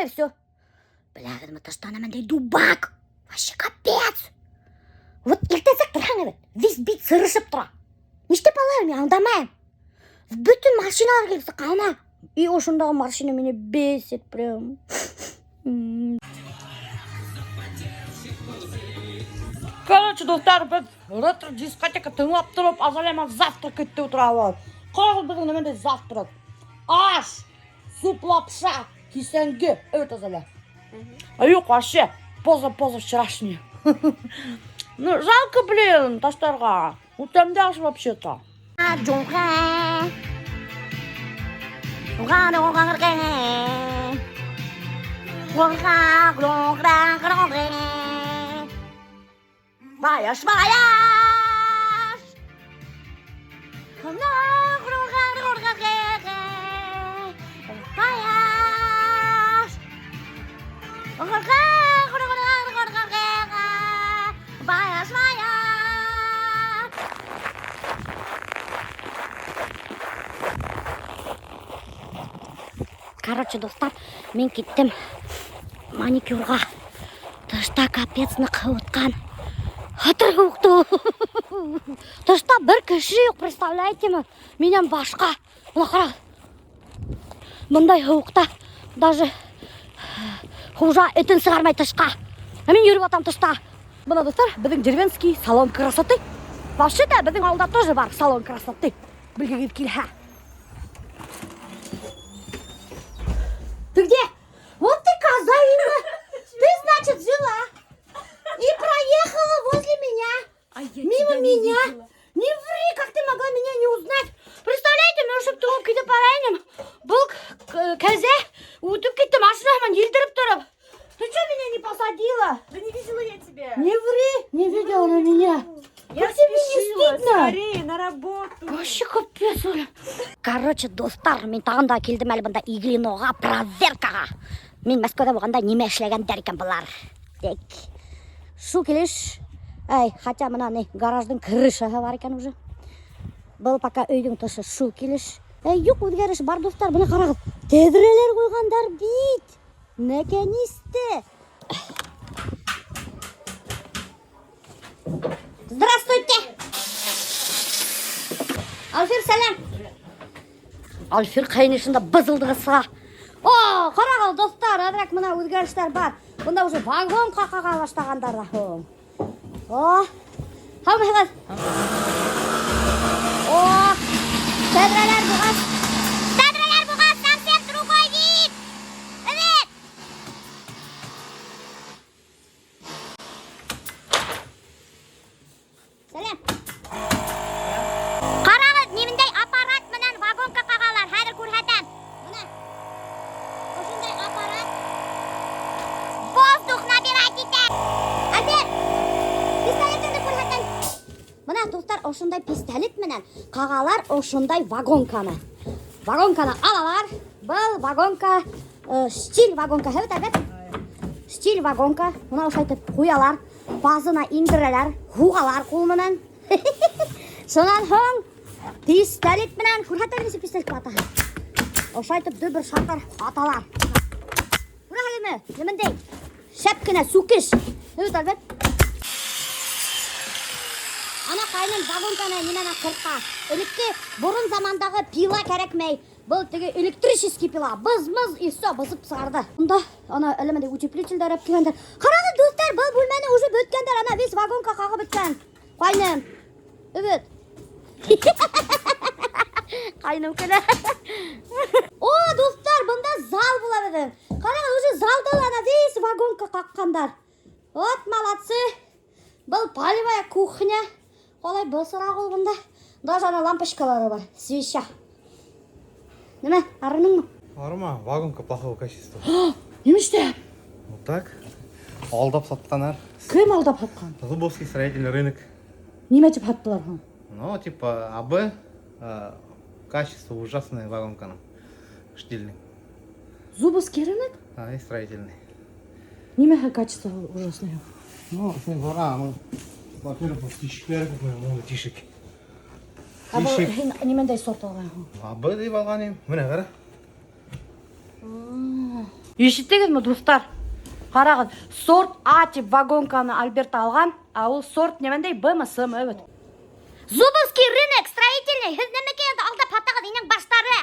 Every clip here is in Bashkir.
и все. Беләгеҙме, тышта ниндәй дубак. Вообще капец. Вот иртәнсәк торһаң бит, весь бит сырышып тора. Нишләп алар, мин аңламайым. Бөтөн машиналар килеп сыҡҡан ана. И ошондағы машина мине бесит прям. Короче, дуҫтар, беҙ ретро дискотека тыңлап тороп, Азалия менән завтрак итеп ултырабыҙ. Ҡарағыҙ беҙҙең ниндәй завтрак. Аш, суп лапша, кисәнге. Evet, Азалия. А юҡ, вообще, поза-поза вчерашний. Ну, жалко, блин, таштарға. Ну, тәмле аш вообще-то. Вояж, вояж! Вояж! Вояж, вояж! Короче, дуҫтар, мин киттем маникюрға. Тышта капец ныҡ һыуытҡан. Хәтәр һыуыҡты. Тышта бер кеше юҡ, представляете ме? Минән башҡа. Бына ҡарағыҙ. Бындай һыуыҡта даже хужа этен сығармай тышҡа. Ә мин йөрөп ятам тышта. Бына, дуҫтар, беҙҙең деревенский салон красоты. Вообще-то беҙҙең ауылда тоже бар салон красоты. Белгегеҙ килһә. Ты где? Вот ты коза, Инна. Ты, значит, взяла и проехала возле меня. А я Мимо тебя не меня. видела. Не ври, как ты могла меня не узнать? Представляете, мин ошо тығып китеп бара инем. Был кәзә үтеп китте машина менән елдереп тороп. Ты что меня не посадила? Да не видела я тебя. Не ври, не видела на меня. Я Как тебе не спешила стыдно? скорее на работу. Вообще капец, Оля. Короче, дуҫтар, мин тағын да килдем әле бында Иглиноға проверкаға. Мин Мәскәүҙә булғанда нимә эшләгәндәр икән былар. Тик шул килеш. Эй, хотя бына ни, гараждың крышаһы бар икән уже. Был пока өйҙөң тышы шул килеш. Эй, юҡ, үҙгәреш бар, дуҫтар, бына ҡарағыҙ. Тәҙрәләр ҡуйғандар бит. Наконец-то. Здравствуйте. Альфир, сәләм. Альфир ҡайнышында бызылдығы сыға. О, ҡарағыҙ, дуҫтар, әҙерәк бына үҙгәрештәр бар. Бында уже вагон ҡаҡаға башлағандар ҙа. О, һаумыһығыҙ? О, тәҙрәләр булғас. Тәҙрәләр булғас, совсем другой вид. Evet. Сәләм. Ҡарағыҙ, ниндәй аппарат менән вагонка ҡағалар. Хәҙер күрһәтәм. Бына. Ошондай аппарат. Воздух набирать итә. Альберт, пистолетыңды күрһәтәм. Бына, дуҫтар, ошондай пистолет менән ҡағалар ошондай вагонканы. Вагонканы алалар. Был вагонка, стиль вагонка. Һәүәт, Альберт? Стиль вагонка. Бына ошайтып ҡуялар. Базына индерәләр, һуғалар ҡул менән. Шунан һуң пистолет менән күрһәтәм нисек пистолет атаһы. Ошайтып дөбөр шатыр аталар. Күрәһегеҙме? Нимәндәй? Шәп кенә сүкеш. Һәүәт, Альберт? Ана ҡайным вагонканы нимәне ҡырҡа. Элекке борон замандағы пила кәрәкмәй. Был теге электрический пила. Быз-мыз и все, быҙып сығарҙы. Унда ана әллә ниндәй утеплительдәр алып килгәндәр. Ҡарағыҙ, дуҫтар, был бүлмәне уже бөткәндәр. Ана весь вагонка ҡағып бөткән. Ҡайным. Evet. Ҡайным көлә. О, дуҫтар, бында зал була беҙҙең. Ҡарағыҙ, уже залда ла ана весь вагонка ҡаҡҡандар. Вот молодцы. Был полевая кухня. Ҡалай бысыраҡ ул бында. Даже ана лампочкалары бар, свеча. Нимә, арыныңмы? Арыма, вагонка плохого качества. Нимә эштә? Вот так. Алдап һатҡандар. Кем алдап һатҡан? Зубовский строительный рынок. Нимә тип һаттылар һуң? Ну, типа АБ, качество ужасное вагонканың. Штильный. Зубовский рынок? А, и строительный. Нимә качество ужасное? Ну, ну, во-первых, вот тишектәре күпме, моны тишек. Ә был Тишек. һин нимәндәй сорт алған һуң? АБ тип алған инем. Менә ҡара. Ишеттегеҙме, дуҫтар? Ҡарағыҙ, сорт А тип вагонканы Альберт алған, а ул сорт нимәндәй Б мы, С мы, evet. Зубовский рынок строительный, һеҙ нәмәкәй инде алдап һатағыҙ инең баштары.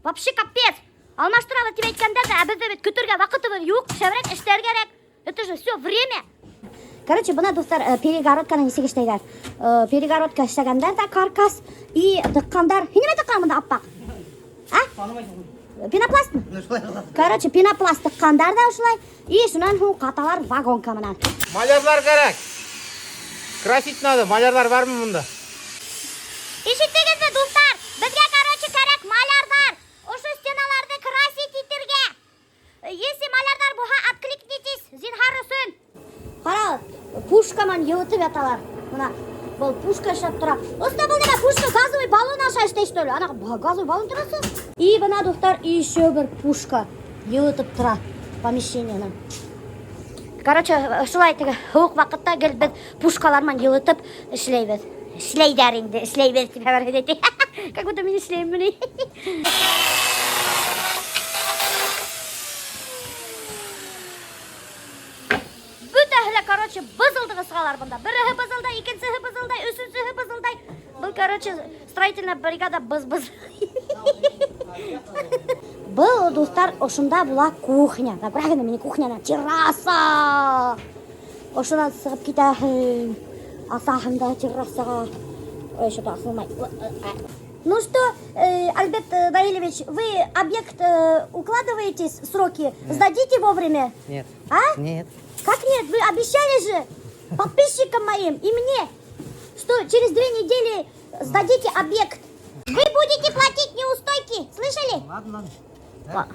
Вообще капец. Алмаштырабыҙ тип әйткәндәр ҙә, ә беҙҙә бит көтөргә ваҡытыбыҙ юҡ, шәберәк эшләр кәрәк. Это же все время. Короче, бына, дуҫтар, перегородканы нисек эшләйҙәр. Перегородка эшләгәндәр ҙә каркас и тыҡҡандар. Һин нимә тыҡҡан бында аппаҡ? А? Пенопластмы? Короче, пенопласт тыҡҡандар ҙа ошолай. И шунан һуң ҡаталар вагонка менән. Малярҙар кәрәк. Красить надо. Малярҙар бармы бында? Ишеттегеҙме, дуҫтар? Беҙгә, короче, кәрәк малярҙар. Ошо стеналарҙы красить итергә. Если малярҙар булһа, откликнитесь, зинһар өсөн. Ҡара, пушка менән йылытып яталар. Бына был пушка эшләп тора. Оста, был нимә, пушка газовый баллон аша эшләй, что ли? Ана газовый баллон торасы. И бына, дуҫтар, еще бер пушка йылытып тора помещениены. Короче, шулай теге һыуыҡ ваҡытта гел беҙ пушкалар менән йылытып эшләйбеҙ. Эшләйҙәр инде, эшләйбеҙ тип хәбәр итә. Как будто мин эшләйем ни. Бөтәһе лә, короче, бызылдығы сығалар бында. Береһе бызылдай, икенсеһе бызылдай, өсөнсөһө бызылдай. Был, короче, строительная бригада быз-быз. Был, дуҫтар, ошонда була кухня. Да, правильно, мини кухняна, терраса. Ошонан сығып китәһең. Асаһың да террасаға. Ой, что-то асылмай. Ну что, Альберт Наилевич, вы объект укладываетесь в сроки? Сдадите вовремя? Нет. А? Нет. Как нет? Вы обещали же подписчикам моим и мне, что через 2 недели сдадите объект. Вы будете платить неустойки, слышали? Ладно, ладно.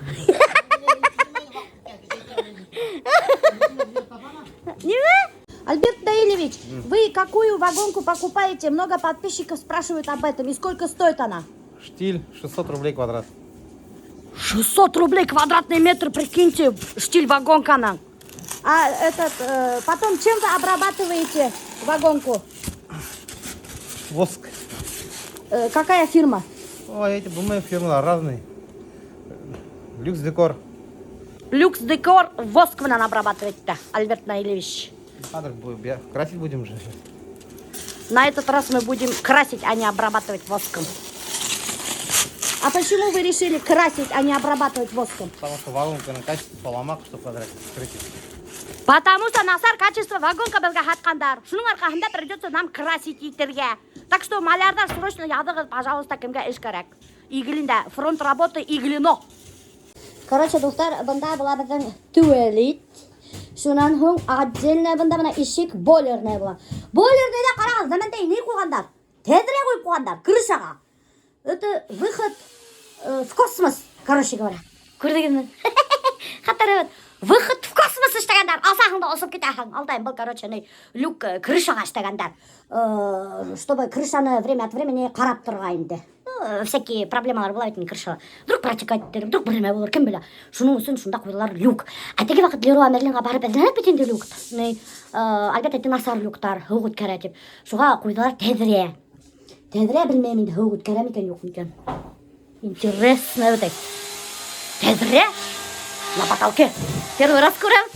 Не? Альберт Наилевич, вы какую вагонку покупаете? Много подписчиков спрашивают об этом. И сколько стоит она? Штиль 600 рублей квадрат. 600 рублей квадратный метр, прикиньте, штиль вагонканың. А этот, потом чем вы обрабатываете вагонку? Воск. Какая фирма? Ой, эти бумаги фирмы разные. Люкс декор. Люкс Декор воск менән обрабатывает, да, Альберт Наилевич. Кадр будет, красить будем же. На этот раз мы будем красить, а не обрабатывать воском. А почему вы решили красить, а не обрабатывать воском? Потому что вагонка на качество поламак, что квадрат красить. Потому что насар качество вагонка беҙгә һатҡандар. Шуның арҡаһында придется нам красить итергә. Так что малярҙар, срочно яҙығыҙ, пожалуйста, кемгә эш кәрәк. Иглинда, фронт работы Иглино. Короче, дуҫтар, бында була беҙҙең туалет. Шунан һуң отдельно бында бына ишек бойлерная була. Бойлерныйҙа ҡарағыҙ, нәмәндәй ни ҡуйғандар? Тәҙрә ҡуйып ҡуйғандар крышаға. Это выход в космос, короче говоря. Күрҙегеҙме? Хәтәр бит. Выход в космос эшләгәндәр. Алсаһың да осоп китәһең. Алдайым, был, короче, ни, люк крышаға эшләгәндәр. Чтобы крышаны время от времени ҡарап торорға инде. Ну, всякие проблемалар була бит инде крышала. Вдруг протекать итер, вдруг бер нәмә булыр, кем белә. Шуның өсөн шунда ҡуйҙылар люк. Ә теге ваҡыт Леруа Мерлинға барып эҙләнеп бит инде люк. Ни, әлбиттә, насар люктар, һыу үткәрә тип. Шуға ҡуйҙылар тәҙрә. Тәҙрә белмәйем инде, һыу үткәрә микән, юҡ микән. Интересно бит. Тәҙрә на потолке. Первый раз күрәм.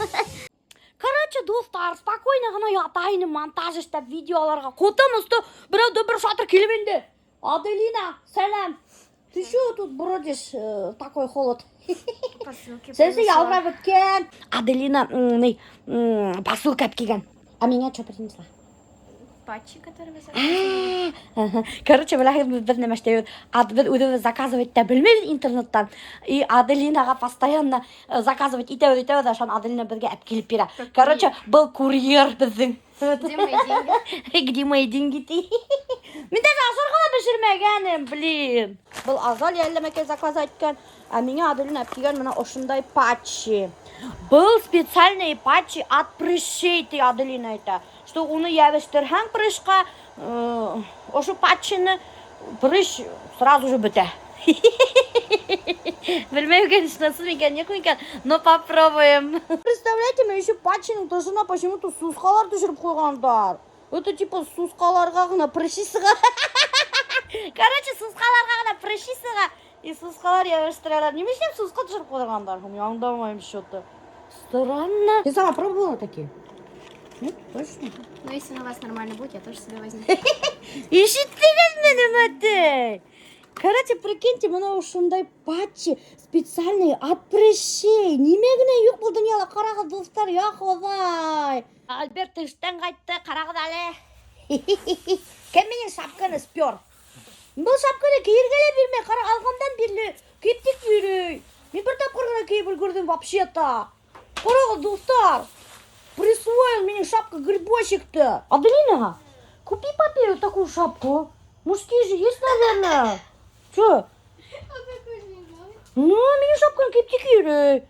Короче, дуҫтар, спокойно ғына ята инем монтаж эшләп видеоларға. Ҡотом осто, берәү дөбөр шатыр килеп инде. Аделина, сәләм. Ты что тут бродишь, такой холод? Посылки Сәсе принесла. ялбырап бөткән. Аделина ни, посылка алып килгән. А миңә что принесла? Патчи, которые вы заказывали. Ага. Короче, беләһегеҙ, беҙ бер нәмә эшләйбеҙ. Беҙ үҙебеҙ заказывать итә белмәйбеҙ интернеттан. И Аделинаға постоянно заказывать итәбеҙ, итәбеҙ, ошон Аделина беҙгә алып килеп бирә. Как Короче, был курьер беҙҙең. Где мои деньги? Где мои деньги ти? Мин даже ашарға ла бешермәгәнем, блин. Был Азалия әллә мәкәй заказ иткән, ә миңә Аделина алып килгән бына ошондай патчи. Был специальные патчи от прыщей, ти Аделина әйтә. Что уны йәбештерһәң прыщҡа, ошо патчины прыщ сразу же бөтә. Белмәйем, конечно, ысын микән, юҡ микән, но попробуем. Представляете, мин еще патчиның тышына почему-то сусҡалар төшөрөп ҡуйғандар. Это типа сусҡаларға ғына прыщи сыға. Короче, сусҡаларға ғына прыщи сыға. И сусҡалар йәбештерәләр. Нимә эшләп сусҡа төшөрөп ҡуйҙырғандар һуң? Мин аңламайым что-то. Странно. Ты сама пробовала такие? Нет, точно. Ну, если на вас нормально будет, я тоже себе возьму. Ишеттегеҙме нимә? Короче, прикиньте, бына ошондай патчи специальный от прыщей. Нимә генә юҡ был донъяла, ҡарағыҙ, дуҫтар, я Хоҙай. Альберт эштән ҡайтты, ҡарағыҙ әле. Кем минең шапканы спер? Был шапканы кейергә лә бирмәй, ҡара, алғандан бирле кейеп тик йөрөй. Мин бер тапҡыр ғына кейеп өлгөрҙөм вообще-то. Ҡарағыҙ, дуҫтар. Присвоил минең шапка грибочекты. Аделина, купи папе такую шапку. Мужские же есть, наверное. Че? Ну, минең шапканы кейеп тик йөрөй.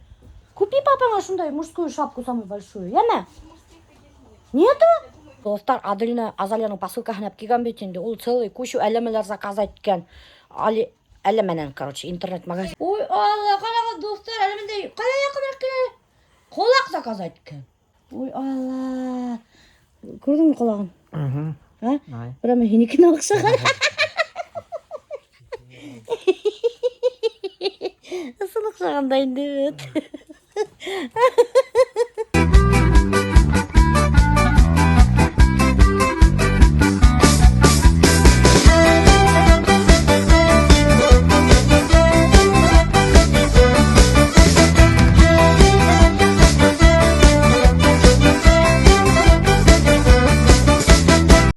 Купи папаңа шундай мужскую шапку самую большую, йәме? Нету? Дуҫтар, Аделина Азалияның посылкаһын алып килгән бит инде. Ул целый кучу әллә нәмәләр заказ иткән. Али әллә менән, короче, интернет-магазин. Ой, Алла, ҡарағыҙ, дуҫтар, әле бында ҡайҙа яҡыныраҡ килә? Ҡолаҡ заказ иткән. Ой, Алла. Күрҙеңме ҡолағын? Угу. А? Ай. Прямо һинекенә оҡшаған. Ысын оҡшаған да инде бит.